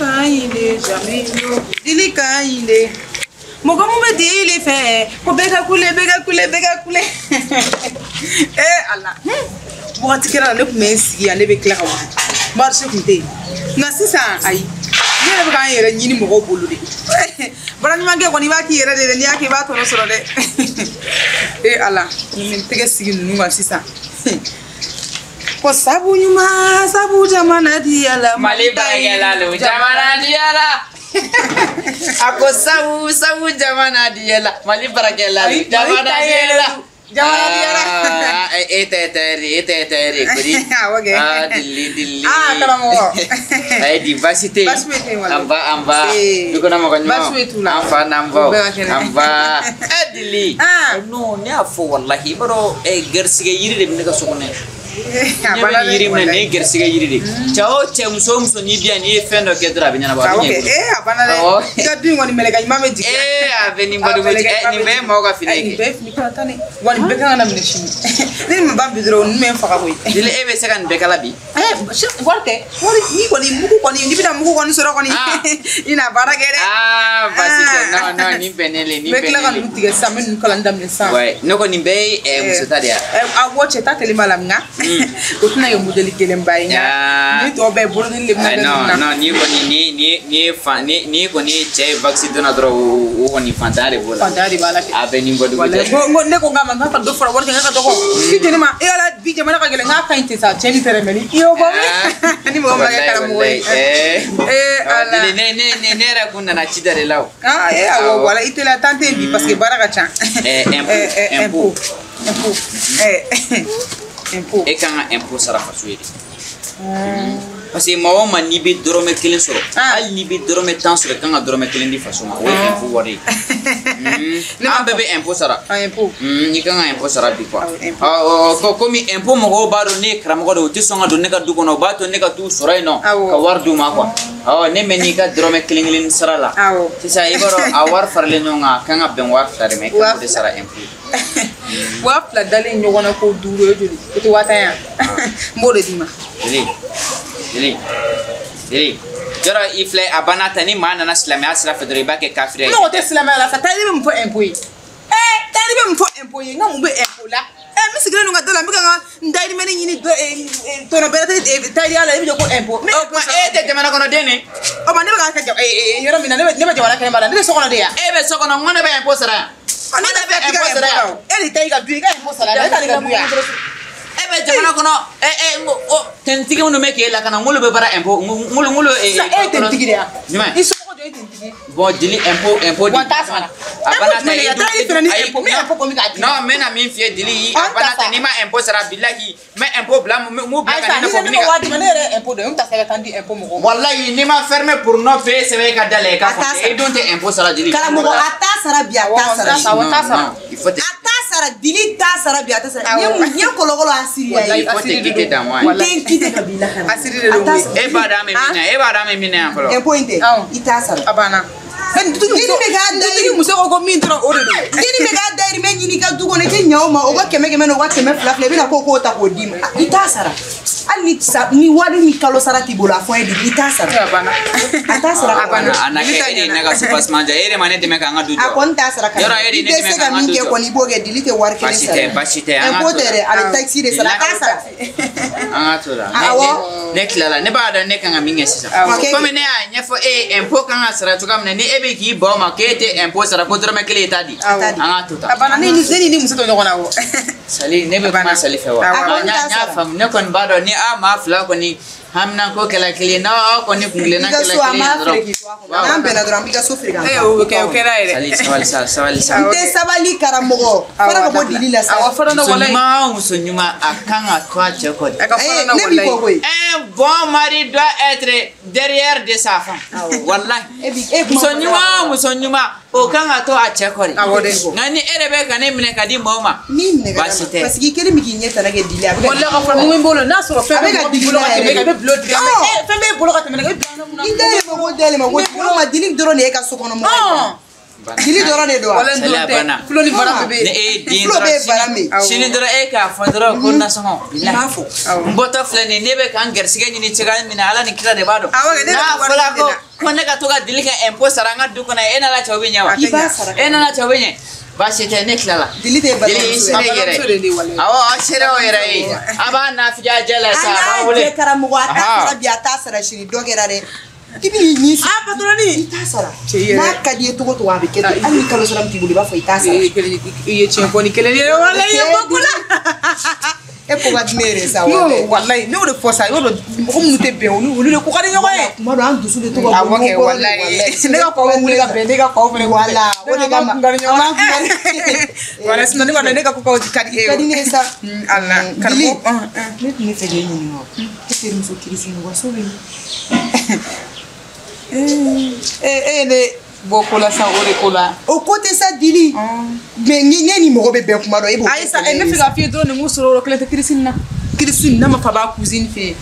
ka ɲi de Jamilu dili ka ɲi de mɔgɔ mun bɛ dili fɛ ko bɛɛ ka kule bɛɛ ka kule bɛɛ ka kule Ala wagati kɛra la ne tun bɛ n sigi yan ne bɛ tila ka wuli marché tun tɛ yen nka sisan ayi ne yɛrɛ bɛ k'an yɛrɛ ɲini mɔgɔw bolo de baara ɲumankɛ kɔni i b'a k'i yɛrɛ de dɛ n'i y'a kɛ i b'a tɔnɔ sɔrɔ dɛ Ala ni n tɛgɛ sigi ninnu kan sisan ko sabu ɲuman sabu jamana diyala Mali baarakɛla lo jamana diyala a ko sabu sabu jamana diyala Mali baarakɛla lo jamana diyala jamana diyala e tɛ tɛ kodi awɔ kɛ dilli dilli karamɔgɔ ayi di baasi tɛ baasi foyi tɛ yen walayi an ba du kɔnɔ mɔgɔ ɲuman baasi foyi t'u la an fa n'an baw an ba dilli non ne y'a fɔ walahi i b'a dɔn garisigɛ yiri de bɛ ne ka so kɔnɔ yan ne bɛ yiri minɛ nin ye garisigɛ yiri de cɛ o cɛ muso o muso n'i bi yan n'i ye fɛn dɔ kɛ dɔrɔn a bɛ ɲɛnabɔ a bɛ ɲɛ i bolo a banna dɛ i ka du in kɔni mɛlɛkɛ ɲuman bɛ jigin a bɛ nin bɔ nin bɛɛ ye maaw ka fini ye nin bɛɛ ye fini kala tan de wa nin bɛɛ kan ka na minɛ sini ne ni ma ban bi dɔrɔn ninnu bɛ n faga koyi Dili e bɛ se ka nin bɛɛ kala bi wari tɛ wari ni kɔni mugu kɔni n'i bɛna mugu kɔni sɔrɔ kɔni i na baara kɛ dɛ baasi tɛ non non nin bɛnnen le nin bɛnnen le n bɛ tila ka ninnu tigɛ sisan n bɛ ninnu kalanni daminɛ sisan ne ko nin bɛɛ ye muso ta de ye awɔ cɛ ta kelen b'a la nka o tɛna kɛ modèle kelenba ye nka ni tɔ bɛɛ bolodili de bɛna kɛ ninnu na non non ni kɔni ni kɔni cɛ ye vaccin donna dɔrɔn o kɔni fantanya de b'o la fantanya de b'a la kɛ a bɛ nin bɔ dugu jɛ ne ko n k'a ma n k'a ka dɔ fara wari kan n k'a ka dɔgɔ i jɛnɛ ma e ala bi jamana ka gɛlɛn n k'a ka ɲi ten sa cɛ ni tɛrɛmɛli i y'o bɔ ni mɔgɔ ma kɛ karamɔgɔ ye Ala ne yɛrɛ kun nana ci da de la o awɔ wala i teliya tan tɛ yen bi parce que baara ka ca impôt impôt impôt e kan ka impôt sara faso ye de parce que maa o maa n'i bɛ dɔrɔmɛ kelen sɔrɔ hali n'i bɛ dɔrɔmɛ 10 sɔrɔ i kan ka dɔrɔmɛ kelen di faso ma o ye impôt wari ye an bɛɛ bɛ impôt sara n'i kan ka impôt sara bi quoi komi impôt mɔgɔw b'a dɔn ne ye karamɔgɔ de ye u tɛ sɔn ka don ne ka du kɔnɔ u b'a to ne ka t'u sɔrɔ yen nɔ ka wari d'u ma quoi ne mɛ n'i ka dɔrɔmɛ kelen kelen sara la sisan i b'a dɔn a wari faralen ɲɔgɔn kan a kan ka bɛn 2000 de ma i kan k'o de sara impôt ye 2000 dalen ɲɔgɔn na ko 5 o ye joli o tɛ 10,000 ye n b'o de d'i ma Dili Dili yɔrɔ i filɛ a banna ta ni maa nana silamɛya sira fɛ dɔrɔn i b'a kɛ kafiriya ye. Ne ko tɛ silamɛya la sa tayiri bɛ mun fɔ impôt ye tayiri bɛ mun fɔ impôt ye n ka mun bɛ impôt la n sigilen don ka da la n bɛ ka n ka n dayirimɛni ɲini tɔnɔ bɛrɛ tɛ tayiriya la i bɛ jɔ ko impôt. O tuma e tɛ jamana kɔnɔden de. O ma ne bɛ k'a kɛ yɔrɔ min na ne bɛ jamana kɛnɛma la ne bɛ so kɔnɔ de yan. E bɛ so kɔnɔ n ko ne bɛ impôt sara yan. Ne bɛ impôt sara yan. E de ta i ka du ye i ka impôt sara yan e t'ale ka du yan. E bɛ jamana kɔnɔ tentigi minnu bɛ k'e lakana n k'olu bɛ baara impôt n k'olu. Sisan e ye tentigi de ye jumɛn i somɔgɔw jɔ e tentigi. Bon Dili impôt impôt di. Wa n t'a sara. A banna ta i dun fana ni impôt min impôt ko min k'a di. Non n bɛna min f'i ye Dili a banna ta n'i ma impôt sara bilahi n bɛ impôt bila mun bila ka ne fɔ. Ayi sa ni ne ma waati ma ne yɛrɛ ye impôt dɔn n ta se ka taa n di impôt mɔgɔw ma. Walayi n'i ma fermer pour non payer sɛbɛn i ka da la i ka fɔ e dun tɛ impôt sara Dili. Karamɔgɔ a t'a sara bi a t'a sara. Awɔ n t'a sara. Il faut te. A t'a sara Dili t'a sara bi a t'a sara. N ye kɔlɔkɔlɔ a siri ya ye. Il faut te quitter dans moi. N tɛ n quitter ka b'i lakana. A siri de don koyi. E b'a dɔn an bɛ min na e b'a dɔn an bɛ min na yan fɔlɔ. Impôt in tɛ i t'a sara. A banna. Dutigi muso ko ko min dɔrɔn o de don. Dili bɛ k'a dayirimɛ ɲini i ka du kɔnɔ i tɛ ɲɛ o ma o ka 100 100 n'o ka 200 2 i bɛna ko k'o ta k'o d'i ma i t'a sara hali ni wari ni kalo sara t'i bolo a fɔ n ye de i t'a sara. A banna. A t'a sara. A banna. A na kɛ e de ye ne ka soubassement jɔ e de ma ne dɛmɛ k'an ka du jɔ. A kɔni t'a sara ka i bɛ se ka min kɛ kɔni i b'o kɛ Dili tɛ wari kelen sara. Baasi tɛ baasi tɛ an ka to la. Impôt tɛ dɛ a bɛ taxe de sara a t'a sara. An ka to la. Ne tilala ne b'a dɔn ne kan ka min kɛ sisan. Komi ne y'a ɲɛfɔ e ye impôt kan ka sara cogoya min na ni e bɛ k'i ban o ma k'e tɛ impôt sara ko dɔrɔmɛ kelen i t'a di. An ka to tan. A banna ne ni muso to ɲɔgɔn na o. Sali ne bɛ kuma Sali fɛ wa. N y'a faamu ne kɔni b'a dɔn ni aw maa fila kɔni haminanko kɛla kelen n'aw kɔni kunkilenna kɛla kelen ye dɔrɔn. N'an bɛnna dɔrɔn an b'i ka so feere k'an ta. O kɛ o kɛra yɛrɛ. Sali sabali sa sabali sa. N tɛ sabali karamɔgɔ fara ka bɔ Dili la sa. Awɔ fara na walayi. Muso ɲuman o muso ɲuman a kan ka to a cɛ kɔ de. Ne b'i kɔ koyi. Un bon mari doit être derrière de sa femme. Walayi. Muso ɲuman o muso ɲuman o kan ka to a cɛ kɔ de. Awɔ dɛ. Nka ni e de bɛ ka ne minɛ ka di maaw ma. Min minɛ ka Baasi d'a ma tɛ. parce que i kelen bɛ k'i ɲɛ tana kɛ Dili a bɛ ka. Walayi ka fara mun bolo n'a sɔrɔ fɛn A bɛ ka bɛ mɔgɔ bolo ka tɛmɛ i bɛ bulon tigɛ fɛn b'e bolo ka tɛmɛ ne kan i bila ne kunna. I dayɛlɛ ma ko dayɛlɛ ma ko o ma Dili dɔrɔn de ye e ka so kɔnɔ mɔgɔ ye. Dili dɔrɔn de don wa? Saliya banna. Flo ni Varan bɛɛ bɛ yen. Ne e den Flo bɛ yen, Varan bɛ yen. Sini dɔrɔn e k'a fɔ dɔrɔn ko nasɔngɔ. N b'a fɔ. N bɔtɔ filɛ nin ye, ne bɛ ka n garisigɛ ɲini cogoya min na, Ala ni kira de b'a dɔn. Awɔ kɛ, ne N'a bɛ wari fɔra de la. ko ne ka to ka dili kɛ impôt sara an ka du kɔnɔ, e n'Ala cɛ o bɛ ɲɛ wa? I b'a sara. E n'Ala cɛ o bɛ ɲɛ. Baasi tɛ, ne tilala. Dili tɛ Dili i balimamuso ye. sere yɛrɛ. Balimamuso de ye walayi. Awɔ, aw sere o yɛrɛ ye. A b'a nafigiya jɛ la sa, a An b'a n'a wele. jɛ karamɔgɔ, a t'a sara bi, a t'a sara sini, dɔ kɛra dɛ. I bɛ n'i ɲin Ah patronne. i t'a sara. Cɛ i yɛrɛ. N'a ka di i ye cogo o cogo, a bɛ kɛ ten. Hali ni kalo sara min t'i bolo, i b'a fɔ i t'a sara. I ye tiɲɛ fɔ ni kelen ye walayi, i ye bɔ ko la. E ko ka di ne yɛrɛ sa N'o walayi. walayi, ne y'o de fɔ sa, i b'a dɔn mɔgɔ minnu tɛ bɛn, olu de ko ka di ɲɔgɔn ye. Kuma dɔ an dusu bɛ to ka Awɔ bɔ kɛ ɲɔgɔn kɔrɔ de, walayi. walayi. Ne ka faw bɛ wuli ka bɛn, ne ka faw fɛnɛ Wala, o de kama. An b'an kun kari ɲɔgɔn An b'an kun kari. Wala, sinon ne b'a dɔn ne ka ko ka di e ye. Ka di ne ye sa. Ala, Dili, karamɔgɔ. ne tun bɛ fɛ k'e ɲininka o. E terimuso Kirisi nin waso bɛ min? E ye ne bɔ ko la sa, o de ko la. O ko tɛ sa Dili. Mais ni ne ni mɔgɔ bɛ bɛn kuma dɔ, e b'o Ayi sa, ne fɛ k'a f'i ye dɔrɔn de, n ko sɔrɔ yɔrɔ kelen tɛ Kirisi nin na. Kirisi nin n'a ma fɔ a b'a cousine fɛ yen,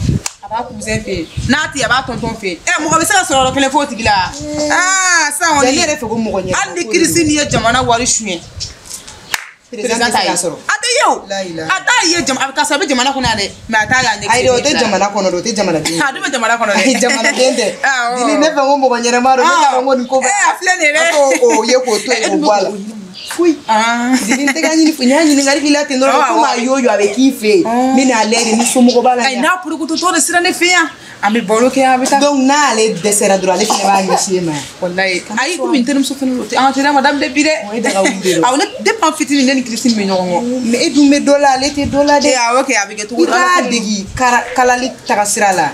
a b'a cousin fɛ yen, n'a tɛ yen, a b'a tonton fɛ yen. Mɔgɔ bɛ se ka sɔrɔ yɔrɔ kelen f'o tigi la. Aa sisan kɔni. Ne yɛrɛ fɛ ko mɔgɔ ɲɛ. Hali ni Kirisi nin ye jamana wari suɲɛ. Président tɛ se k'a sɔrɔ. A tɛ ye o. La ilaha. A t'a ye jama, a bɛ karisa a bɛ jamana kɔnɔ yan dɛ, mais a t'a ye a ɲɛ. Ayi dɛ, o tɛ jamana kɔnɔ dɛ, o tɛ jamanaden ye. A dun bɛ jamana kɔnɔ dɛ. Ayi, jamanaden tɛ. Awɔ. Dili, ne fɛ ko mɔgɔ ɲɛnɛma don, ne t'a dɔn ko nin ko bɛ. A filɛ nin ye dɛ. A t'o ye k'o to yen k'o bɔ a la. Foyi. Dili, n tɛ ka ɲini, n y'a ɲininkali k'i la ten dɔrɔn, Awɔ. komi a y'o ye a bɛ k'i fɛ yen. N bɛ n'a lajɛ de ni somɔgɔw b'a la. Ayi, n'a porokoto de sera ne fɛ yan, an bɛ baro kɛ, an bɛ taa. Donc n'ale dɛsɛra dɔrɔn, ale fana b'a ɲɛsin e ma yan. Walayi, ayi, komi n terimuso fana don, an ka teriya ma daminɛ bi dɛ. O ye daga wuli de ye. Awɔ, ne depuis an fitinin, ne ni Kirisi bɛ ɲɔgɔn kɔ. Mais e dun bɛ dɔ la, ale tɛ dɔ la dɛ. Awɔ kɛ, a bɛ kɛ cogo I b'a degi kalali taga sira la.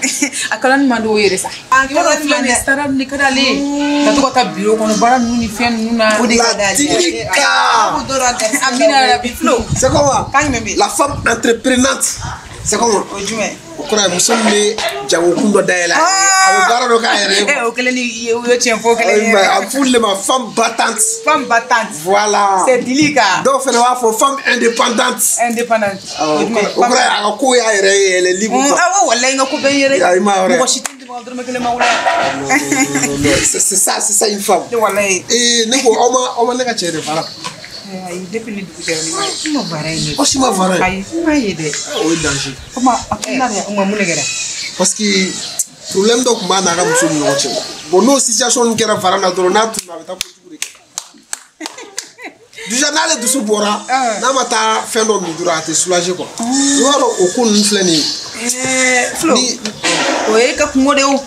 A kalani man di o yɛrɛ sa. A I b'a dɔn kalani filɛ man nin ye, di. sara nin ka d'ale ye. Ka to ka taa bureau kɔnɔ, baara ninnu ni fɛn ninnu na. O de ka d'ale ye. Tirika. Amina yarabi, Flo. C'est comment? Kan jumɛn bɛ yen? La femme entreprenante. C'est comment? O ye jumɛn ye? O kɔrɔ ye muso min bɛ jagokun dɔ dayɛlɛ a yɛrɛ ye, a bɛ baara dɔ k'a yɛrɛ ye. O kelen ni o ye tiɲɛ fɔ o kelen ye. A bɛ f'olu de ma femme battante. Femme battante. Voilà. C'est Dilika. Dɔw fana b'a fɔ femme indépendante. Indépendante. Awɔ, o kɔrɔ ye a ka ko y'a yɛrɛ ye, elle est libre quoi. Awɔ, walayi, n ka ko bɛɛ n yɛrɛ ye. Ayi, ma yɔrɔ ye. Mɔgɔ si tɛ n dɛmɛ ka dɔrɔmɛ kelen ma wula. Non, non, non, c'est ça, c'est ça une femme. Walayi. Ee, ne ko aw ma ne ka cɛ de fara. Ayi, depuis ni dugu jɛra ne ma ye. I ma baara in ye. Aw si ma fara ye. Ayi, I m'a ye dɛ. O ye danger. Komi a tununa de. O ma mun de kɛra? Parce que problème dɔ tun b'a n'a ka muso ni ɲɔgɔn cɛ. Bon, n'o situation nin kɛra fara la dɔrɔn, n'a tununa, a bɛ taa kojugu de kɛ. Déjà n'ale dusu bɔra, n'a ma taa fɛn dɔ min dɔrɔn, a tɛ soulager quoi. I b'a dɔn o ko ninnu filɛ nin ye. Flo, Ni o ye e ka kungo de ye o.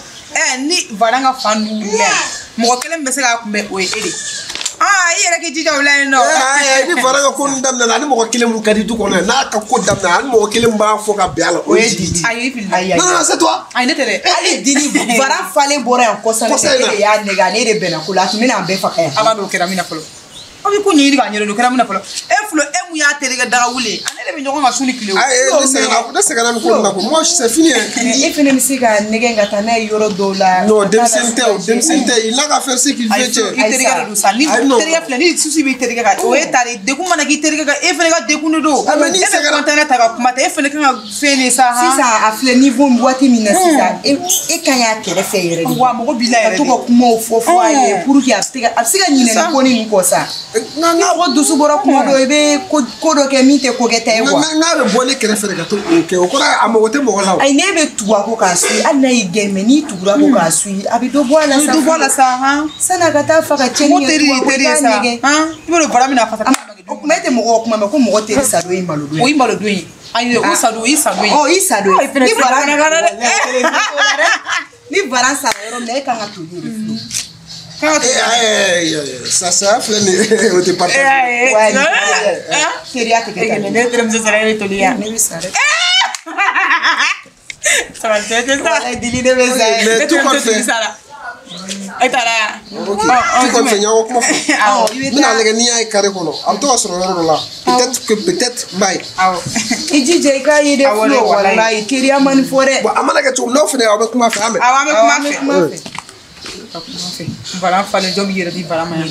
Ni Varan ka fan ninnu wulila yan, mɔgɔ kelen min bɛ se k'a kunbɛn, o ye e de ye. I yɛrɛ k'i jija o la yen nɔ. Ni Varan ka ko ninnu daminɛna, ani mɔgɔ kelen mun ka di du kɔnɔ yan, n'a ka ko daminɛ, ani mɔgɔ kelen mun b'a fɔ ka bɛn a la, o ye Didi. Ayi, i filila. Ayi, ayi. Non, non, c'est toi. Ayi, ne tɛ dɛ. Hali Dili, Varan falen bɔra yan kɔsa in Kɔsa in na, na. e de y'a nɛgɛ, ale de bɛnna ko la, a tun bɛna an bɛɛ faga yan. A b'a dɔn o kɛra min na fɔlɔ. Aw bɛ ko ɲɛɲini k'a ɲɛdɔn, o kɛra min na fɔlɔ. E Flo, e mun y'a terikɛ daga wuli ye? A ne de bɛ ɲɔgɔn kan su ni tile o. Ayi, ne sɛgɛnna nin ko nin na quoi. Moi, c'est fini hein. E fana bɛ se ka nɛgɛn ka taa n'a ye yɔrɔ dɔw la. Non, denmisɛnnin tɛ o, denmisɛnnin tɛ. Il n'a qu'à faire ce qu'il veut, Ayi, Flo, cɛ. i terikɛ de don sa. Ni Ayi, non. terikɛ filɛ, ni souci b'i terikɛ kan, o ye ta de ye. Degun mana k'i terikɛ kan, e fana ka degun de don. Ah, mais n'i E bɛ sɛgɛnna- container ta ka kuma ta, e fana kan ka fɛn de sa han. Sisan a filɛ niveau min waati min na sisan, e ka ɲi a kɛrɛfɛ yɛrɛ de. Wa mɔgɔ b'i la Ka yɛrɛ to de. ka kumaw fɔ fɔ a ye pour que a bɛ se ka ɲinɛ nin ko nin kɔ sa. Nka Ni mɔgɔ dusu bɔra kuma dɔ, i bɛ ko dɔ kɛ min tɛ ko kɛta ye quoi. N'a bɛ bɔ ne kɛrɛfɛ de ka to o kɛ, o kɔrɔ ye a mago tɛ mɔgɔ la o. Ayi, n'e bɛ tugu a kɔ k'a suit, hali n'a y'i gɛn, mais n'i tugura a kɔ k'a suit, a bɛ dɔ bɔ a la A bɛ sa. dɔ bɔ a la sa han. San'a ka taa fa ka tiɲɛni Mɔgɔ kɛ, teri tugu a y'i kɔ, i teri ye b'a sa. nɛgɛn. Han, i b'a dɔn Varan bɛna fasa. O kuma e tɛ mɔgɔw kuma mɛn ko mɔgɔ teri sa don ye malo don O ye. y'i malo don ye. Ayi, o sa don, o y'i sa don ye. Ɔ, i sa don ye. Ayi, fɛnɛ Ni tɛ se Varan ka kana dɛ. Ni Varan sara yɔrɔ min na, e kan ka toli o de Flo. Kan ka Eh, ayi, ayi, ayi, ça filɛ nin ye, o tɛ partage. Ouais, teriya tɛ kɛ tan. Ne terimuso sara, e bɛ toli yan. Ne bɛ sa dɛ. Sabali tɛ sa. Walayi, Dili, ne bɛ sa Mais yɛrɛ. Ne tout compte terimuso fait. toli sara. E taara yan. Ok, tout compte fait, n y'aw ka kuma fɔ. Awɔ. I bɛ N bɛna taa lajɛ n'i y'a ye carré kɔnɔ, a bɛ to ka sɔrɔ yɔrɔ dɔ la. Peut-être que peut-être n b'a ye. Awɔ. I jija i k'a ye dɛ Awɔ dɛ, Flo, walayi. walayi teriya man nin fɔ dɛ. Bon, a mana kɛ cogo min, n'aw fana aw bɛ kuma fɛ, an bɛ. Awɔ, an bɛ Awɔ, an bɛ kuma fɛ. kuma fɛ. Ka kuma fɛ. Varan falen, jɔn b'i yɛrɛ di Varan ma yan?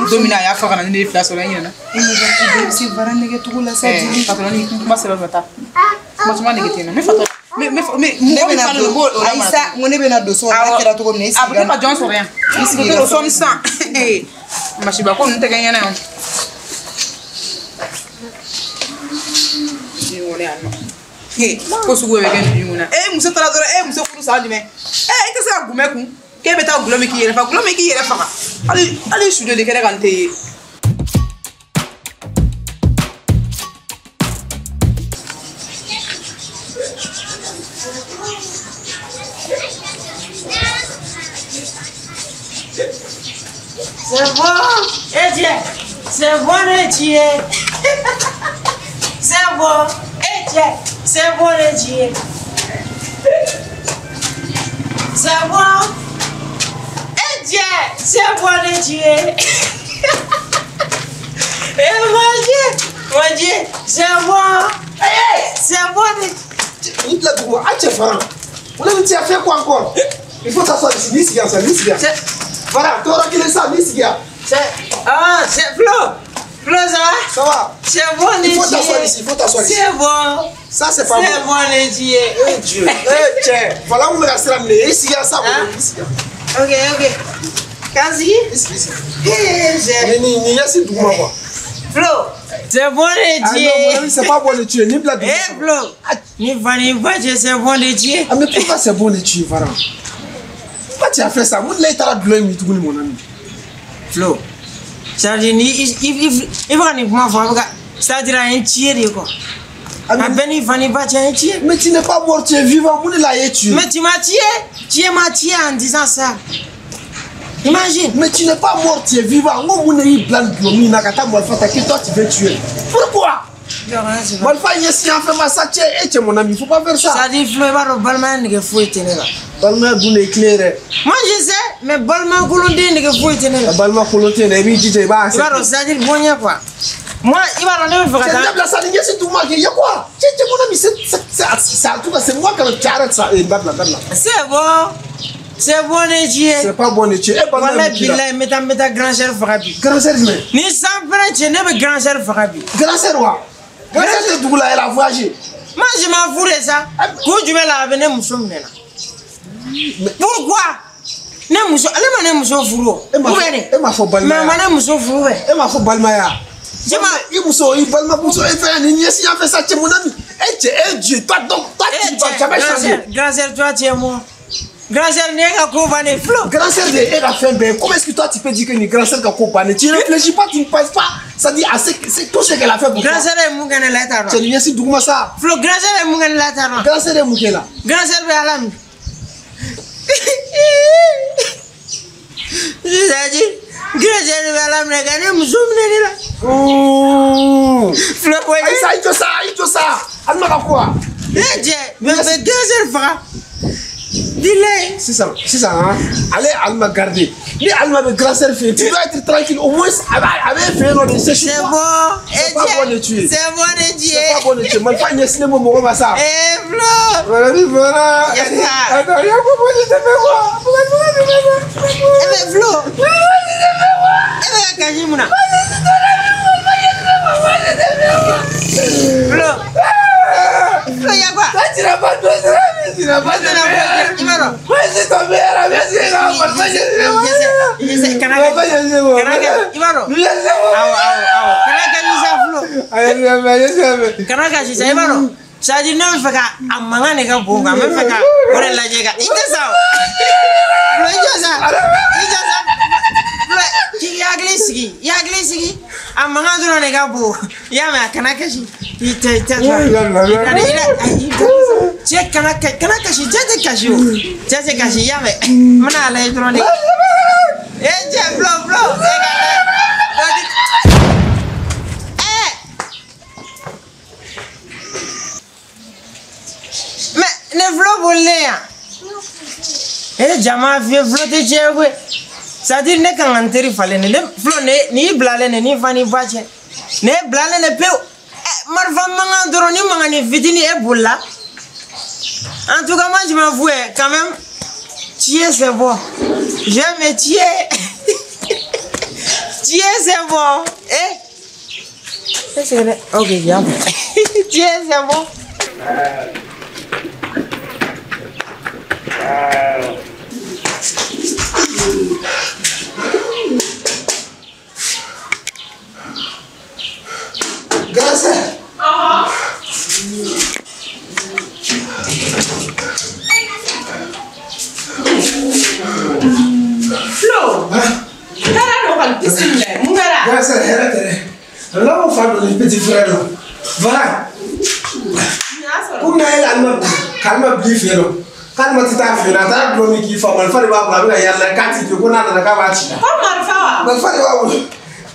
Don min na a y'a fɔ ka na, ne de ye fila sɔrɔ, e ɲinɛna. E ɲɛ ka ko bɛɛ bɛ se Varan nɛgɛ cogo la sa Dili. Patron ni kuma sera ka taa. Kuma caman nege tɛ n na. Ne fatɔ. Mais mɔgɔ min fana don ko o la. Ayi sa, n ko ne bɛna don so kɔnɔ, n'a kɛra cogo min na i sigi. A bɛ kɛ ka jɔn sɔrɔ yan. I sigi o sɔnni sisan. Masiba ko ninnu tɛ kɛ n ɲɛna yan. Ko sugu bɛ kɛ nin dugu in na. E muso taara dɔrɔn, e muso furu san jumɛn? E tɛ se ka gumɛ kun k'e bɛ taa gulɔ min k'i yɛrɛ faga, gulɔ min k'i yɛrɛ faga. Hali sujɔli kɛnɛ kan tɛ ye. C'est bon, eh Dieu, c'est bon, eh Dieu. C'est bon, eh Dieu, c'est bon, eh Dieu. C'est bon, eh Dieu, c'est bon, eh Dieu. Eh mon Dieu, c'est bon, c'est bon, eh Dieu. Tu as fait quoi encore? Il faut t'asseoir ici, ni ça, ni. Voilà, tu auras qu'il ça, ni. Ah, c'est Flo. Flo, ça va? Ça va. C'est bon, il faut t'asseoir ici, il faut t'asseoir ici. C'est bon. Ça, c'est pas bon. C'est bon, les dieux. Eh Dieu. Eh tiens, voilà où on reste là, mais ici, ça, ici. Ok, ok. Kazi? Ici, ici. Eh, ni, ni, quoi. Flo, c'est bon, les dieux. Ah non, mon ami, c'est pas bon, les dieux. Ni blague. Eh, Flo. Ni va, ni va, c'est bon, les dieux. Ah, mais pourquoi c'est bon, les dieux, voilà? Pourquoi tu as fait ça? Moi, mon ami. Flo, c'est-à-dire, il va c'est-à-dire un tiers, quoi. Mais tu n'es pas mort, tu es vivant. Mais tu m'as tué. Tu m'as tué en disant ça. Imagine. Mais tu n'es pas mort, tu es vivant. Toi, tu veux tuer. Pourquoi? Malfa, il est mon ami, il ne faut pas faire ça. Ça dit, Flo, il va là. Balma dun éclairé. Moi je sais, mais balma kolonde ne foyi tɛ ne la. Balma kolon tɛ ne la, i b'i jija i b'a I b'a dɔn c'est-à-dire bonya quoi. Moi i b'a dɔn ne bɛ fɛ ka taa. Cɛ dabila sa nin ɲɛsin duguma kɛ ye quoi? Cɛ cɛ mon ami c'est en tout cas c'est moi qui t'arrête ça. Eh dabila dabila. C'est bon. C'est bon ne tiɲɛ. C'est pas bon ne tiɲɛ. E balima Walayi bilayi n bɛ taa n bɛ taa grand sœur faga bi. Grand sœur jumɛn? Ni san fɛnɛ cɛ ne bɛ grand sœur faga bi. Grand sœur wa? Grand sœur tɛ dugu la elle a voyagé. Moi je m'en fous de ça. Kun jumɛn la a bɛ ne muso minɛ na? Pourquoi? Ne muso, ale ma ne muso furu o. E ma fɔ balimaya. Mais ma ne muso furu bɛ. E ma fɔ balimaya. I muso i balimamuso e fɛn nin ɲɛsin yan fɛ sa cɛ mon ami. E cɛ e Dieu toi donc toi tu vas jamais changer. Grand sœur toi tu es moi. Grand sœur ni e ka ko bannen Flo. Grand sœur de e ka fɛn bɛɛ. Comment est-ce que toi tu peux dire que ni grand sœur ka ko bannen? Tu ne réfléchis pas, tu ne penses pas. Ça dit à c'est tout ce qu'elle a fait pour toi. Grand sœur ye mun kɛ ne la e t'a dɔn. Cɛ nin ɲɛsin duguma sa. Flo grand sœur ye mun kɛ ne la e t'a dɔn. Grand sœur ye mun kɛ la? Grand sœur bɛ Ala minɛ. C'est-à-dire, grand sœur bɛ Ala minɛ ka ne muso minɛ ne la. Flo bonya. Ayi sa i jɔ sa i jɔ sa. Alima ka ko wa? Ne cɛ mais grand sœur faga. Dis-le. Sisan sisan han ale Alima garder ni Alima bɛ grand sœur fɛ yen tu dois être tranquille au moins a bɛ fɛ yen nɔ de c'est C'est bon. C'est pas bon de tuer. C'est bon de tuer. C'est pas bon de tuer. Marifa ɲɛsinnen bɔ mɔgɔ ma sa. Eh Flo. Voilà voilà. Attends, y'a ko moi je te fais quoi? Pourquoi tu fais ça? Eh mais Flo. E bɛ ka kasi mun na? Flo. Flo y'a quoi? Toi tu n'as pas de tu n'as pas de I b'a dɔn. Moi je suis ton meilleur ami. Je sais, kana kɛ i b'a dɔn. Awɔ awɔ awɔ kana kasi sa Flo. Kana kasi sa i b'a dɔn. C'est-à-dire ne bɛ fɛ ka a mankan de ka bon quoi n bɛ fɛ ka o de lajɛ ka i tɛ sa o. Flo i jɔ sa i jɔ sa Flo k'i hakili sigi i hakili sigi a mankan dɔrɔn de ka bon i y'a mɛn a kana kasi i tɛ i tɛ cɛ kana kasi cɛ tɛ kasi o cɛ tɛ kasi i y'a mɛn n bɛna a lajɛ dɔrɔn de. E cɛ Flo Flo e ka lajɛ. Mais ne Flo bolilen yan. E jama fiyɛ Flo tɛ tiɲɛ ye koyi. C'est-à-dire ne kan ka n teri falen de ne Flo ne n'i bilalen de ni fa ni ba cɛ ne bilalen de pewu. Marifa mankan dɔrɔn ni mankanni fitinin e bolila. En tout cas moi je m'en fous quand même. Tuer c'est bon. J'aime me tuer. Tuer c'est bon. Eh. Ok, viens. Tuer c'est bon. Grâce. Flo. Grâce à là, on fait le petit frère. Voilà. Pour la note, calme bien, calme tout à fait. La table qui faut, il faut avoir la carte qui qu'on a dans la cavati. Comment ça va?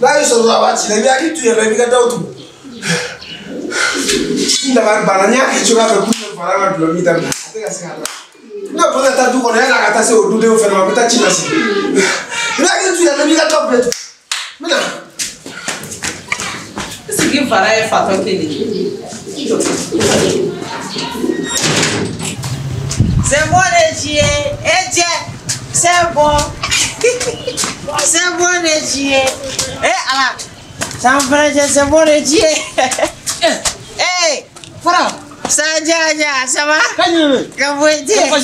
Là, ils sont là, il y a qui tu es le gars tout. Il va banania qui tu vas faire pour faire le mita. Non, pour ta tout qu'on est la cata c'est au doudé au faire ma petite chine. Là, tu es le gars top. Maintenant. Ce qui va être fatal. C'est bon les chiens, eh tiens, c'est bon. C'est bon les chiens. Eh Allah, ça me fait c'est bon les chiens. Eh, Fara. Ça ja, ça va? Comment tu vas?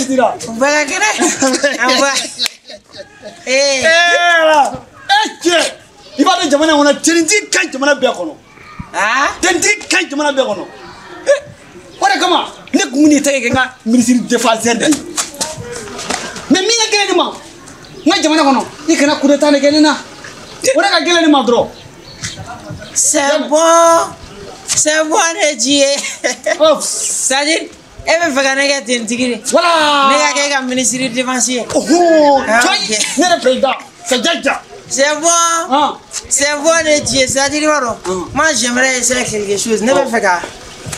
Eh, eh tiens. Il va dire jamana on a teniti kan jamana bɛɛ kɔnɔ. Ah? Teniti kan jamana bɛɛ kɔnɔ. Eh, o de kama ne kun bɛ n'i tɛgɛ kɛ n ka ministre défenseur de ye. Mais min ka gɛlɛn ne ma n ka jamana kɔnɔ i kana coup d'état de kɛ ne na. O de ka gɛlɛn ne ma dɔrɔn. C'est bon. C'est bon de Dieu. C'est-à-dire e bɛ fɛ ka ne kɛ tenitigi de. Voilà. Ne ka kɛ e ka ministre défense ye. Oh, ne yɛrɛ président. C'est jaja. C'est bon, ah. C'est bon de Dieu. C'est-à-dire, moi j'aimerais essayer quelque chose. Ne me fais qu'à.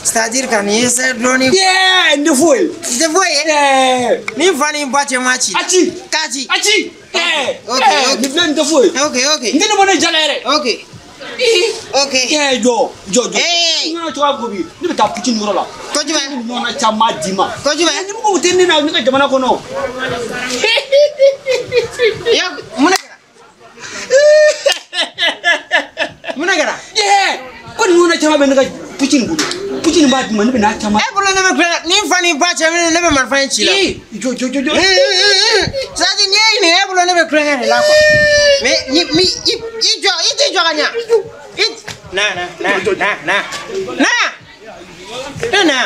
C'est-à-dire qu'on essaie de donner. Yeah, ne faut. Ne faut. Yeah. Ni fani boîte match. Achi. Kaji. Achi. Yeah. Ok, ok. Ne ne faut. Ok, ok. Ne ne bonne jalere. Ok. Ok. Yeah, jo, jo, jo. Hey. Non, tu vas gobi. Ne bɛ taa putin yɔrɔ la. Ko jumɛn? Ɲɔgɔnna caman d'i ma. Ko jumɛn? Ni mɔgɔw tɛ ne na ne ka jamana kɔnɔ. Ya, mun de kɛra? Mun de kɛra? Yeah. Ko nin ɲɔgɔnna caman bɛ ne ka putin bolo. Putin b'a d'i ma ne bɛ n'a caman. E bolo ne bɛ kulonkɛ ni n fa ni ba cɛ ne bɛ marifa in ci la. Jo, jo, jo, jo. C'est-à-dire n'i ye ɲininka e bolo ne bɛ kulonkɛ de la quoi. Mais ni mi i jɔ i t'i jɔ ka ɲa. I na na na na na na. Ne na.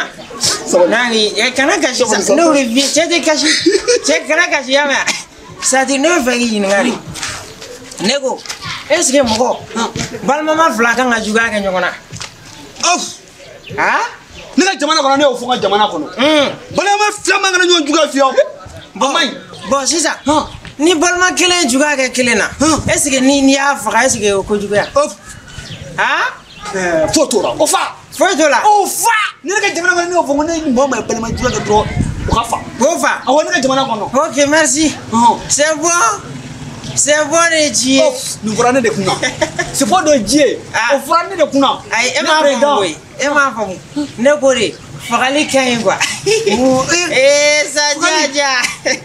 Na ni kana kasi sa ne y'o de f'i ye cɛ tɛ kasi cɛ kana kasi y'a mɛn. C'est-à-dire ne bɛ fɛ k'i ɲininka de. Ne ko est-ce que mɔgɔ balimama fila kan ka juguya kɛ ɲɔgɔn na? Ah? Ne ka jamana kɔnɔ ne y'o fɔ n ka jamana kɔnɔ. Balima fila man kana ɲɔgɔn juguya fiyewu. A man ɲi. Bon sisan ni balima kelen ye juguya kɛ kelen na est-ce que ni y'a faga est-ce que o ko juguya? Ah? Foyi t'o la o fa. Foyi t'o la. O fa. Ni ne ka jamana kɔnɔ ne y'o fɔ ko ne ni mɔgɔ ma ye balima juguya kɛ dɔrɔn o ka fa. O fa. Awɔ ne ka jamana kɔnɔ. Ok merci. C'est bon. C'est bon de Dieu. Nin fɔra ne de kunna. C'est bon de Dieu. O fɔra ne de kunna. Ayi e m'a faamu koyi. E m'a faamu. Ne ko de fagali ka ɲi quoi. Ee sa jaja.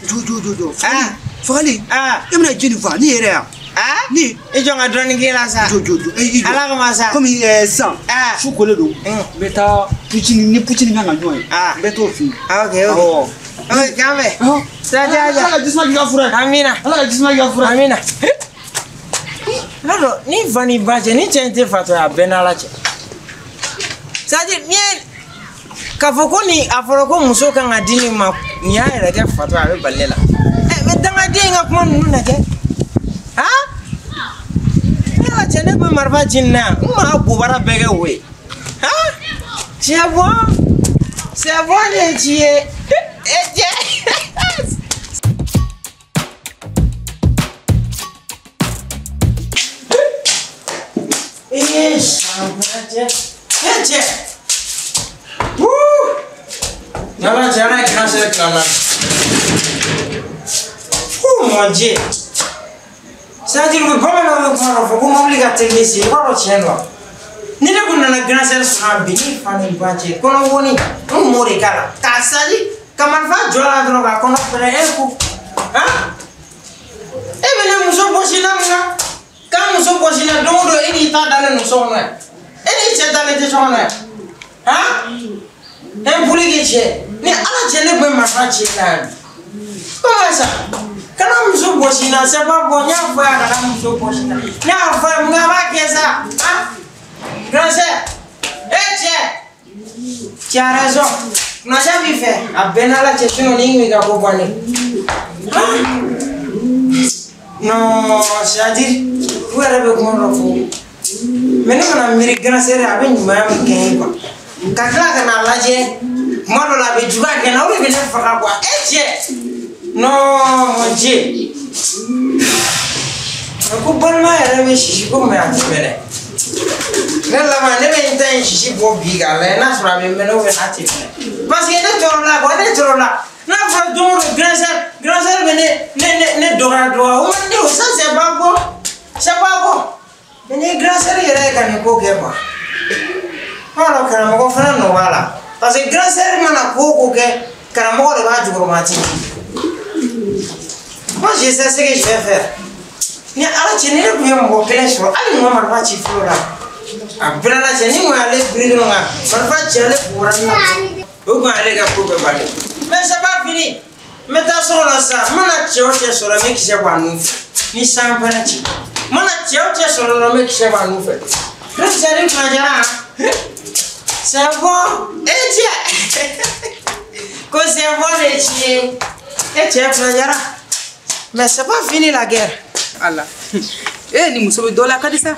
Jo jo jo jo. Ah. Fagali. Ah. E bɛna jeli fa ne yɛrɛ yan. Ah. Ni. I jɔ n ka dɔɔnin k'i la sa. Jo jo jo. E i jɔ. Ala kama sa. Komi sisan. Ah. Su kolen don. N bɛ taa Putin ni Putin kan ka ɲɔgɔn ye. Ah. N bɛ t'o fɛ yen. Ah ok ok. Awɔ. Ok k'an bɛn. Sa jaja. Ala ka jisuma k'i ka fura ye. Amina. Ala ka jisuma k'i ka fura ye. Amina. I b'a dɔn ni fa ni ba cɛ ni cɛ in tɛ fatɔ ye a bɛɛ n'Ala cɛ. C'est-à-dire n'i ye k'a fɔ ko nin a fɔra ko muso kan ka di nin ma nin y'a yɛrɛ kɛ fatɔ ye a bɛ bali ne la. Ɛ mɛ dangaden in ka kuma ninnu lajɛ. Han? Ne ka cɛ ne bɛ marifa ci nin na yan n kun b'a bobara bɛɛ kɛ wo ye. Han? C'est bon. C'est bon de Dieu. E cɛ. Eh, cɛ. E cɛ. Wuu. N'Ala cɛ ala ye cancer tila n na. Oh mon Dieu. C'est-à-dire que bamananw bɛ kuma dɔ fɔ ko mobili ka teli ni sen i b'a dɔn tiɲɛ don wa? Ni ne kun nana grand sœur sɔrɔ yan bi ni fa ni ba cɛ kɔnɔwoni n kun b'o de k'a la k'a sali ka marifa jɔ a la dɔrɔn k'a kɔnɔ pɛrɛn e ko han e bɛ ne muso bɔsi la mun na k'a muso bɔsi la don o don e n'i ta dalen don so kɔnɔ yan e n'i cɛ dalen tɛ so kɔnɔ yan han e boli k'i cɛ ni Ala cɛ ne kun bɛ marifa ci e la yan bi. Comment ça? Kana muso bɔsi n na, c'est pas bon. N y'a fɔ a kana muso bɔsi n na. Ne y'a fɔ a ye mun b'a kɛ sa? Han? Grand sœur, eh cɛ, tu as raison. Kunnaja b'i fɛ, a bɛɛ n'Ala cɛ sinon ni m'i ka ko bannen. Non, c'est-à-dire, u yɛrɛ bɛ kuma dɔ fɔ. Mais ne mana miiri grand sœur a bɛ ɲumanya min kɛ n ye quoi. Ka tila ka n'a lajɛ, kuma dɔ la a bɛ juguya kɛ n na, o de bɛ ne faga quoi. Eh cɛ! Non, mon Dieu. Ko balima yɛrɛ bɛ sisi ko mɛ a tɛ mɛnɛ. Ne laban ne bɛ n ta in sisi bɔ bi k'a lajɛ n'a sɔrɔ a bɛ mɛnɛ ou bien n'a tɛ mɛnɛ. Parce que ne tɔɔrɔ la quoi, ne tɔɔrɔ la. N'a fɔra don o don grand sœur bɛ ne dɔgɔya dɔgɔya o man di o, ça c'est pas bon. C'est pas bon. Mais ni grand sœur yɛrɛ ye ka nin ko kɛ quoi. B'a dɔn karamɔgɔ fana nɔ b'a la. Parce que grand sœur mana ko o ko kɛ, karamɔgɔ de b'a jukɔrɔma ten. Moi, je sais ce que je vais faire. Ni ala cɛ ni ne tun ye mɔgɔ kelen sɔrɔ hali ni ma marifa ci fɔlɔ la a bɛɛ la cɛ ni kun y'ale biri dɔrɔn ka marifa ci ale bɔra ni na o kun y'ale ka ko bɛɛ bannen. Mais c'est pas fini. N bɛ taa so kɔnɔ sisan n mana cɛ o cɛ sɔrɔ n bɛ kisɛ bɔ a nun fɛ ni san fɛnɛ ci n mana cɛ o cɛ sɔrɔ dɔrɔn n bɛ kisɛ bɔ a nun fɛ. Ne cɛ ni kunna c'est bon e cɛ ko c'est bon de tiɲɛ e cɛ kunna. Mais c'est pas fini la guerre. Allah. Eh, ni muso bɛ dɔ la ka di sa.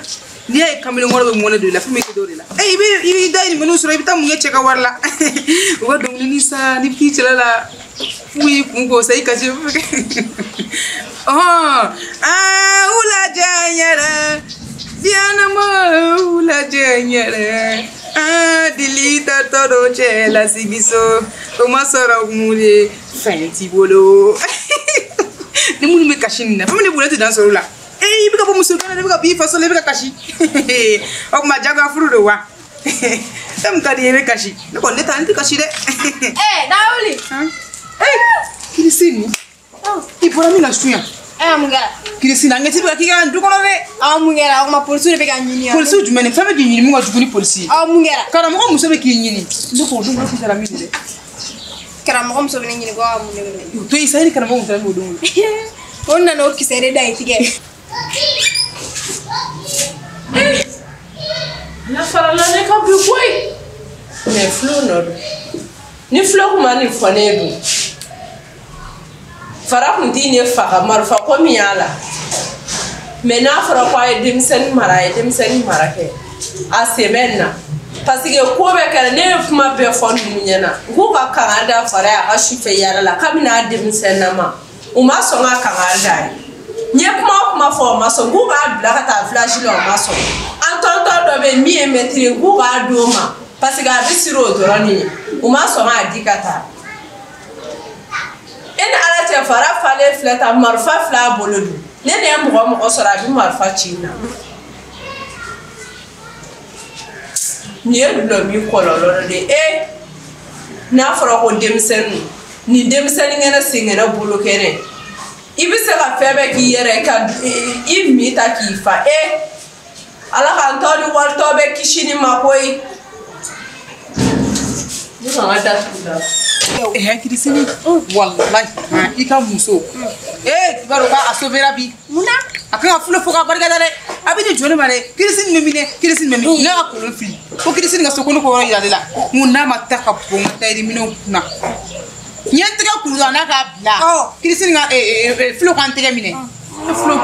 N'i y'a ye kamalenkɔrɔ bɛ mɔnɛ don i la, fɛn bɛ kɛ dɔ de la. Eh, i b'i da nin minnu sɔrɔ, i bɛ taa mun kɛ cɛ ka wari la. U ka dɔnkilinin sa, n'i bɛ t'i cɛla la, f'u y'i kun k'o sa, i kasi. Ɔhɔn, aa, u lajɛ n yɛrɛ, diɲɛnama u lajɛ n yɛrɛ. Aa, dili tatɔ don cɛ lasigi so, o ma sɔrɔ mun ye, fɛn t'i bolo. Ni minnu bɛ kasi nin na, fɛn min ne bolo ne tɛ dan sɔrɔ o la. Eh, i bɛ ka bɔ muso gɛlɛn na, i bɛ ka b'i faso la, i bɛ ka kasi. O tuma jagoya furu don wa? Fɛn min ka di i ye, i bɛ kasi. Ne kɔni ne ta ne tɛ kasi dɛ. Eh, Dawuli. Eh, Kirisini, i bɔra min na su yan. Eh, mun kɛra? Kirisini, an ɲɛ t'i bɛ ka k'i ka du kɔnɔ dɛ. Aw mun kɛra? O tuma polisiw de bɛ ka ɲini yan. Polisiw jumɛn ni fɛn bɛ k'i ɲini mun ka jugu ni polisi ye? Aw mun kɛra? Karamɔgɔ muso bɛ k'i ɲini. Ne ko o don ko taara min dɛ. Karamɔgɔ muso bɛ ne ɲini ko ka mun de minɛ? O to yen sa, e ni karamɔgɔ muso bɛ o don. O nana o kisɛ de da i tigɛ. Na farala ne ka bi koyi. Mais Flo nɔ don. Ni Flo kun ma nin fɔ ne ye dun. Fara kun t'i ne faga marifa ko min y'a la. Mais n'a fɔra ko a ye denmisɛnnin mara, a ye denmisɛnnin mara kɛ. A sen bɛ nin na. Parce que ko bɛɛ kɛra ne ye kuma bɛɛ fɔ ninnu ɲɛna. U k'u ka kangari da Fara ye a ka sufɛ yaala la kabini a denmisɛnninama. U ma sɔn ka kangari da ye. N ye kuma o kuma fɔ o ma sɔn, k'u k'a bila ka taa village la o ma sɔn. An tɔntɔn dɔ bɛ yen min ye mɛtiri ye k'u k'a d'o ma parce que a bɛ siran o dɔrɔn de ɲɛ. U ma sɔn k'a di ka taa. E ni Ala cɛ Fara falen filɛ tan marifa filɛ a bolo dun. Ne de ye mɔgɔ o mɔgɔ sɔrɔ a bɛ marifa ci n na. Nin ye dulɔ min kɔlɔlɔ dɔ de ye. E n'a fɔra ko denmisɛnnin nin denmisɛnnin kɛnɛ sen kɛnɛ bolo kɛnɛ i bɛ se ka fɛn bɛɛ k'i yɛrɛ ka i min ta k'i fa. E Ala k'an tɔ ni waritɔ bɛ kisi ni ma koyi. Ne kan ka datugu la. Eh, Kirisini, wallahi, i ka muso. Eh, i b'a dɔn k'a sauvera bi. Mun na? A kan ka Flo fo k'a barika da dɛ. A bɛ ne jɔ ne ma dɛ. Kirisini bɛ min dɛ, Kirisini bɛ min. Ne ka kolon fili. Ko Kirisini ka so ko ne k'o yɔrɔ yira ale la. N ko n'a ma taa ka bɔ n ka tayɛriminɛnw kunna. N ye n tɛgɛ kuru dɔrɔn n'a k'a bila. Kirisini ka Flo ka n tɛgɛ minɛ. Flo,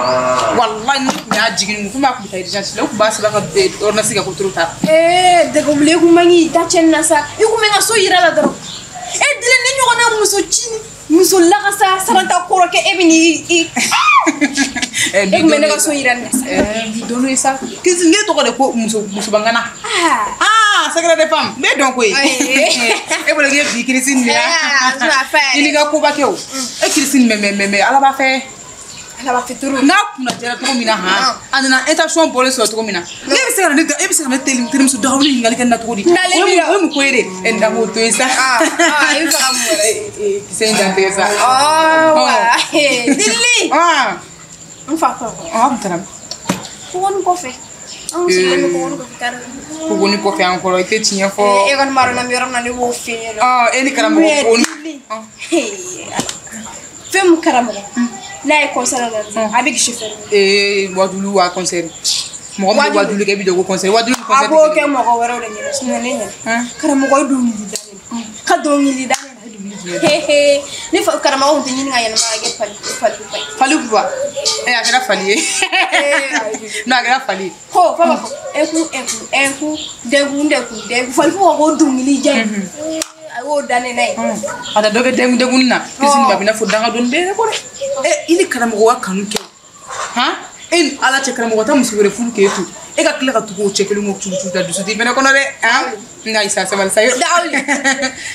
wallahi ne tun y'a jigin komi a tun bɛ taa urgence la, u tun b'a sɛbɛn ka ordonnance kɛ ko trop tard. Eh, dɛgɛwuli e kun man k'i da cɛnni na sa. I kun bɛ n ka so yira la dɔrɔn. E dilen ne ɲɔgɔnna muso ci muso lakasa saranta kɔrɔkɛ e bɛ n'i i. E kun bɛ ne ka so yira nin na sa. Eh, bi don ye sa. Kirisini ne tɔgɔ de ko muso musobangana. Ah, secret de femme, n bɛ dɔn koyi. E bolo k'e bi Kirisini de la. I n'i ka koba kɛ o. E Kirisini mɛ Ala b'a fɛ. Ala b'a fɛ trop. N'a kunna jɛra cogo min na han, a nana intention bɔlen sɔrɔ cogo min na. E bɛ se ka ne e bɛ se ka ne terimuso dagawuli ɲininkali kɛ ne na cogo di? Nalen b'i la. O ye mun ko ye de? E n da k'o to yen sa. Ah, i bɛ fɛ ka mun wɛrɛ? Kisɛ in dan tɛ sa. Oh, wa. Dili. Ah. N fa kɔrɔ. Ah, mun taara? Kogoni kɔfɛ. An sigilen bɛ kogoni kɔfɛ kari. Kogoni kɔfɛ an kɔrɔ, i tɛ tiɲɛ fɔ. E kɔni b'a dɔn n'an bɛ yɔrɔ min na ne b'o f'i ɲɛna. Ah, e ni karamɔgɔ ko ni. Fɛn min karamɔgɔ n'a ye concert organisé a bɛ guichet fermé. Ee wajulu wa concert mɔgɔ min bɛ wajulu kɛ i bɛ jɔ ko concert wajulu ni concert. A b'o kɛ mɔgɔ wɛrɛw de ɲɛna sinon ne ɲɛna karamɔgɔ ye dɔnkili da ne la ka dɔnkili da ne la. Hehe ne fa karamɔgɔ tun tɛ ɲini ka yɛlɛma ka kɛ fali fali fali kuwa ɛ a kɛra fali ye non a kɛra fali ye. Ko fa b'a fɔ ekun ekun ekun denkun denkun denkun fali ko ko dɔnkili ja ye a y'o da ne na ye. A tɛ dɔ kɛ denkun denkun na Christine ba bɛ n'a fɔ danga dɔɔni bɛ yɛrɛ kɔ dɛ. Ɛ i ni karamɔgɔ ka kanu kɛ han e ni Ala cɛ karamɔgɔ taa muso wɛrɛ furu k'e to e ka tila ka tugu o cɛ kelen kɔ tugu da dusu t'i fɛnɛ kɔnɔ dɛ han nka Isa sabali sa yɔrɔ. Dawuli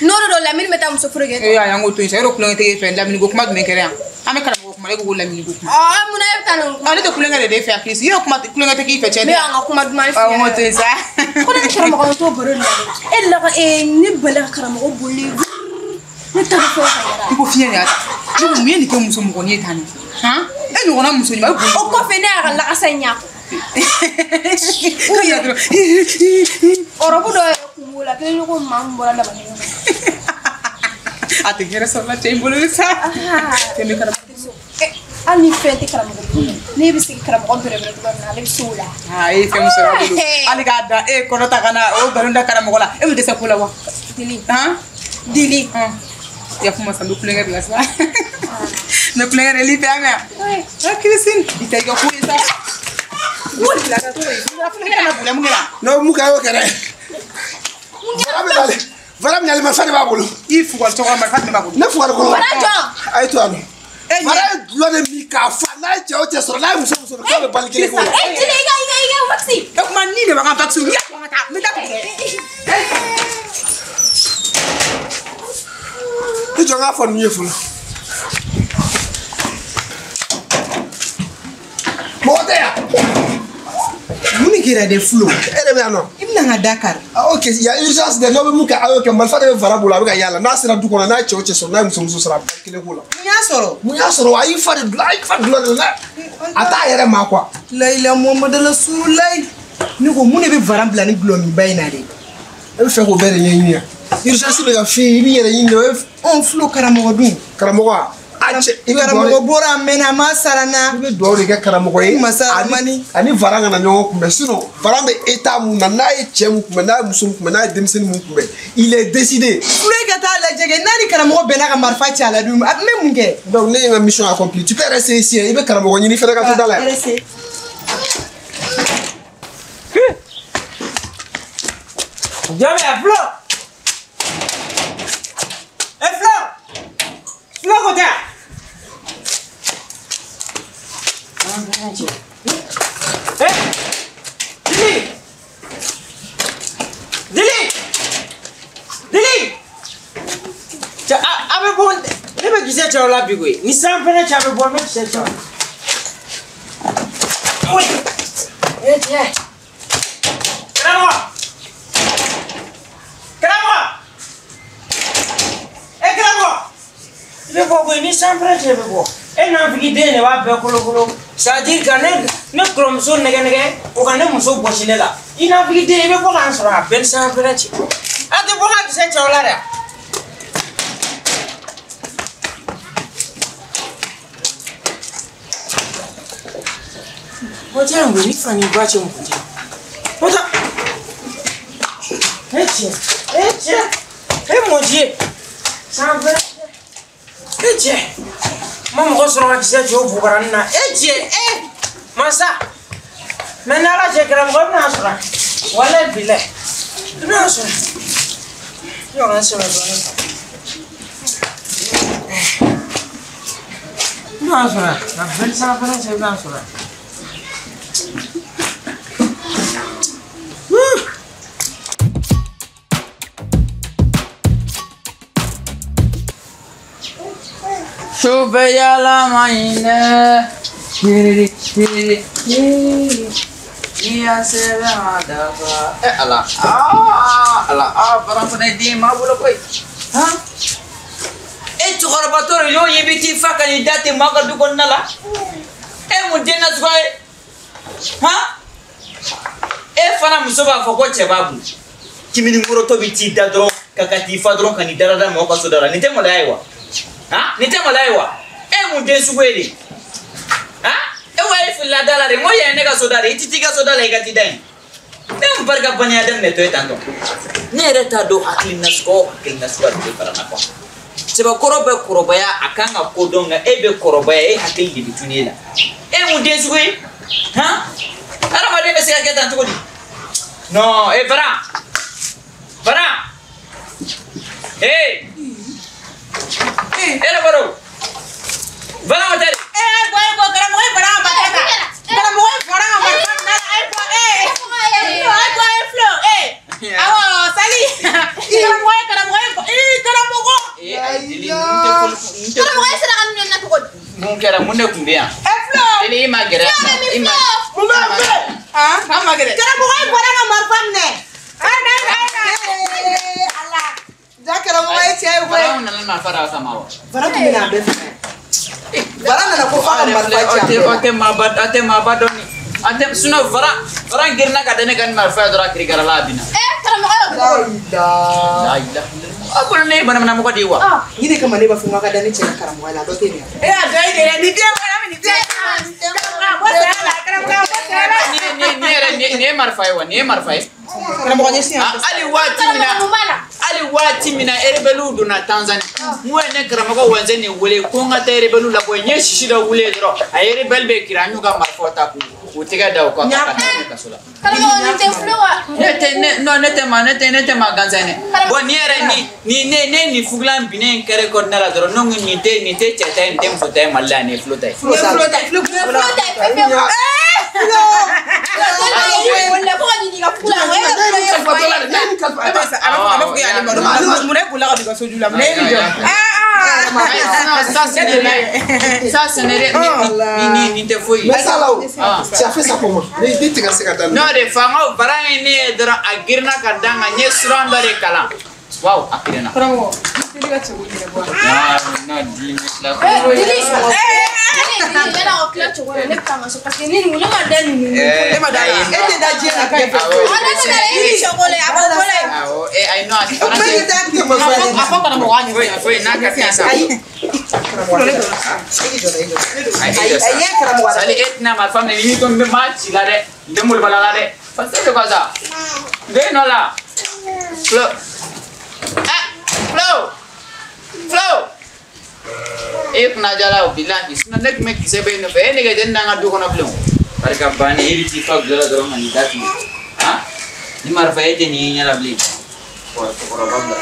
n'o de don Lamini bɛ taa muso furu kɛ. Ee ayi an k'o to yen sa yɔrɔ kulonkɛ tɛ e fɛ Lamini ko kuma jumɛn kɛra yan an bɛ karamɔgɔ kuma e ko ko Lamini ko kuma. Ɔ munna e bɛ taa nin kuma. Ne tɛ kulonkɛ de fɛ yan Kirisi yɔrɔ kuma kulonkɛ tɛ k'i fɛ cɛ. Ne y'an ka kuma duman f'i ɲɛna. Awɔ n k'o to yen sa. Ko ne ni karamɔgɔ t'o baro de la dɛ e la ka ne balila ka karamɔgɔ boli ne ta bɛ fɛn o fɛn kɛra. I ko fiɲɛ de y'a ta ne ko mun ye nin kɛ muso mɔgɔnin ye tan nin han e ɲɔgɔnna muso ɲuman e boli. O kɔfɛ ne y'a ka lakasa in ɲ'a kɔ. Ɔrɔbu dɔ yɛrɛ kun b'o la kelen ko maa min bɔra lamani kɔnɔ. A tɛ hɛrɛ sɔrɔ la cɛ in bolo sa. Fɛn bɛ karamɔgɔ bolo. Hali ni fɛn tɛ karamɔgɔ bolo ne bɛ se karamɔgɔ bɛrɛbɛrɛ cogoya min na ale bɛ se o la. Aa e ye fɛn min sɔrɔ a bolo hali k'a da e ye kɔnɔ ta ka na o nkalon da karamɔgɔ la e bɛ dɛsɛ ko la wa. Dili. Han. Dili. Yafuma sa n bɛ kulonkɛ de la sa. N bɛ kulonkɛ de l'i fɛ yan mɛ. Ah Christine bi tɛ i ka ko ye sa. Non, mun kɛ y'o kɛ dɛ. Fara bɛ nali marifa de b'a bolo. I fugari cɛkɔrɔba marifa jumɛn b'a bolo. Ne fugari kɔrɔ. Fara jɔ. A ye to yan nɔ. Fara ye dulɔ de min k'a fa n'a ye cɛ o cɛ sɔrɔ n'a ye muso muso k'a bɛ bali kelen k'o la. E Jili i ka i ka i ka waxi. E kuma ni de b'a ka waxi n y'a to an ka taa n bɛ taa kɛ. I jɔ n k'a fɔ ninnu ye fɔlɔ. Mɔgɔ tɛ yan. Mun de kɛra dɛ Fulo? E de bɛ yan nɔ. I bɛna n ka da kari. Ah ok, il y a urgence dɛ, n'aw bɛ mun kɛ aw y'o kɛ marifa de bɛ fara bolo a bɛ ka yaala n'a sera du kɔnɔ n'a ye cɛ o cɛ sɔrɔ n'a ye muso muso sɔrɔ a bɛ kelen k'o la. Mun y'a sɔrɔ? Mun y'a sɔrɔ a y'i fa de dulɔ a y'i fa dulɔ de la a t'a yɛrɛ ma quoi. Layila Muhamadu Rasululayi ne ko mun de bɛ varan bila ni dulɔminba in na dɛ? E bɛ fɛ k'o bɛɛ de ɲɛɲini yan. Urgence bɛ ka f'i ye i b'i yɛrɛ ɲini de. Ɔn Fulo karamɔgɔ dun. Karamɔgɔ wa? Karamɔgɔ bɔra a mɛnna a ma sara n na. I bɛ dugawu de kɛ karamɔgɔ ye. Ani varan kana ɲɔgɔn kunbɛn sinon varan bɛ état mun na n'a ye cɛ mun kunbɛn n'a ye muso mun kunbɛn n'a ye denmisɛnnin mun kunbɛn il est décidé. Fulo e ka taa lajɛ kɛ n'a ni karamɔgɔ bɛnna ka marifa ci a la dun a bɛ mun kɛ. Donc ne ye n ka mission accomplie tu peux rester ici i bɛ karamɔgɔ ɲini fɛnɛ ka to da la yan. Jɔn Fulo. E Fulo. Fulo ko tɛ. Eh, Dili! Dili! Dili! Cɛ a bɛ bɔ ne bɛ kisɛ cɛ o la bi koyi ni san fɛnɛ cɛ a bɛ bɔ n bɛ kisɛ cɛ o la. Oui. Eh cɛ. Karamɔgɔ! Karamɔgɔ! Eh karamɔgɔ! I bɛ bɔ koyi ni san fɛnɛ cɛ i bɛ bɔ. E nafigi den de b'a bɛɛ kolokolo. C'est-à-dire ka ne kɔrɔmuso nɛgɛ nɛgɛ o ka ne muso gosi ne la. I nafigi den i bɛ bɔ k'an sɔrɔ a bɛɛ ni san fɛnɛ cɛ. A tɛ bɔ ka kisɛ cɛ o la dɛ. O tɛ yan koyi ni fa ni ba cɛ mun tɛ. O tɛ. E cɛ e cɛ e mon Dieu. San fɛnɛ cɛ e cɛ. Ma mɔgɔ sɔrɔ ka kisɛ jɔ o bugaranin na e cɛ e masa mɛ ni ala cɛ karamɔgɔ i bɛna sɔrɔ walayi bilayi i bɛna sɔrɔ i ɲɔgɔn sɛbɛ dɔɔnin i bɛna sɔrɔ ka bɛɛ ni sanfɛla cɛ i bɛna sɔrɔ. Sufɛ yala ma ɲi dɛ, yiri yiri yiri, n'i y'a sɛbɛn ma dafa. Ɛ Ala, aa Ala, aa baara fana ye den maa bolo koyi. Han? E cɛkɔrɔbatɔ de y'o ye i bɛ t'i fa ka n'i da ten maa ka du kɔnɔna la. E mun den nasuguya ye? Han? E fana muso b'a fɔ ko cɛ b'a bolo. Kimininkɔrɔtɔ bɛ t'i da dɔrɔn ka t'i fa dɔrɔn ka n'i da da mɔgɔ ka so da la. Nin tɛ maloya ye wa? Han? Nin tɛ maloya ye wa? E ye mun den sugu ye de? Han? E wa e filila da la de, n ko yan ye ne ka so da de, i ti t'i ka so da la i ka t'i da yen. Ne ye barika baniya daminɛ tɔ ye tan tɔ. Ne yɛrɛ t'a dɔn hakili nasuguya o hakili nasuguya de bɛ fara n na kuwa. Cɛbakɔrɔ bɛ kɔrɔbaya a kan ka ko dɔn nka e bɛ kɔrɔbaya e hakili de bɛ tunu e la. E ye mun den sugu ye? Han? Hadamaden bɛ se ka kɛ tan cogo di? Non, e Varan! Varan! Hey! E yɛrɛ bɔra o. Varan ma taa de. Ee bɔ e bɔ karamɔgɔ ye Varan ka marifa ta. Karamɔgɔ ye Varan ka marifa minɛ a ye bɔ ee. A ye bɔ e filɛ ee. Awɔ sali. Karamɔgɔ ye karamɔgɔ ye ee karamɔgɔ. Ee ayi deli n tɛ foli n tɛ. Karamɔgɔ e sera ka ninnu na cogo di? Mun kɛra mun de tun bɛ yan? E filɛ. Deli i ma gɛrɛ i ma. Mun bɛ yan? Ah an ma gɛrɛ. Karamɔgɔ ye Varan ka marifa minɛ. Ayi ayi ayi. Ala. Ja karamɔgɔ ye cɛ ye koyi. Varan nana marifa d'a kama wa? Varan tun bɛ n'a bɛɛ faga. Varan nana ko f'a ka marifa ci a bɛɛ la. Aw tɛ maaba aw tɛ maaba dɔn ni. Aw tɛ sinon Varan girinna ka da ne ka ni marifa ye dɔrɔn a kirikarala a binna. Ee karamɔgɔ y'o kɛ cogo di? La ilaha illallah. Aw bolo ne ye banamanamɔgɔ de ye wa? Ni de kama ne b'a fɔ n k'a ka da ne cɛ ka karamɔgɔya la a dɔ tɛ nin ye. E y'a dɔn i de dɛ ni den bɔra min ni den. Karamɔgɔ bɔ saya la karamɔgɔ bɔ saya la. Ni yɛrɛ nin ye marifa ye wa? Nin ye marifa ye? Karamɔgɔ ɲɛsin yan. Hali waati min na hali waati min na rebelle donna Tanzanie n ko ye ne karamɔgɔ Wanze nin wele ko n ka taa rebelle labɔ n ye sisi dɔ wuli dɔrɔn a ye rebelle bɛ kiri an y'u ka marifaw ta k'u tɛgɛ da o kan ka taa ne kaso la. Karamɔgɔ nin tɛ filɛ wa? Ne tɛ ne non ne tɛ ma ne tɛ ne tɛ ma gansan ye dɛ. Bon nin yɛrɛ ni ne ne nin fugulan binnen kɛrɛ kɔnɔna la dɔrɔn ne ko nin tɛ nin tɛ cɛ ta ye nin tɛ muso ta ye Mali la yan nin ye fulo ta ye. Fulo ta ye fulo ta ye pewu pewu. Ça, ce n'est rien. Mais ça là, tu as fait ça comment? Non, de fangaw bara ye ne ye dɔrɔn a girinna ka da n kan n ye siran dɔ de kalan. Waw, a kirinna. Karamɔgɔ, i tɛ ka cɛko ɲɛnabɔ wa? Non, dili bɛ tila. Dili, dili, yan'a ka tila cɛko la ne bɛ taa n ka so parce que ni ne ma da ninnu. Ne ma da la. E tɛ da diɲɛ na k'a fɛ. Ne tɛ da e ni cɛko la a b'o bɔ la. Awɔ, ayi non, a tɛ. A fɔ karamɔgɔ a ɲɛfɔ. Foyi n'a ka fiɲɛ sa. Ayi. Ayi, karamɔgɔ. Sali e tɛna marifa minɛ n'i ko n bɛ maa ci la dɛ, n tɛ molobala la dɛ. Parce que c'est quoi ça? Den nɔ la. Flo. Ah, Flo. Flo. E kunna jala o bilahi sinon ne tun bɛ kisɛ bɛ yen nɔfɛ e nege tɛ ne n'an ka du kɔnɔ bilen o. Barika bannen e bɛ t'i fa bila la dɔrɔn ka n'i da tugu. Han? Ni marifa e tɛ nin ye ɲɛ la bilen. Cɛkɔrɔba bila.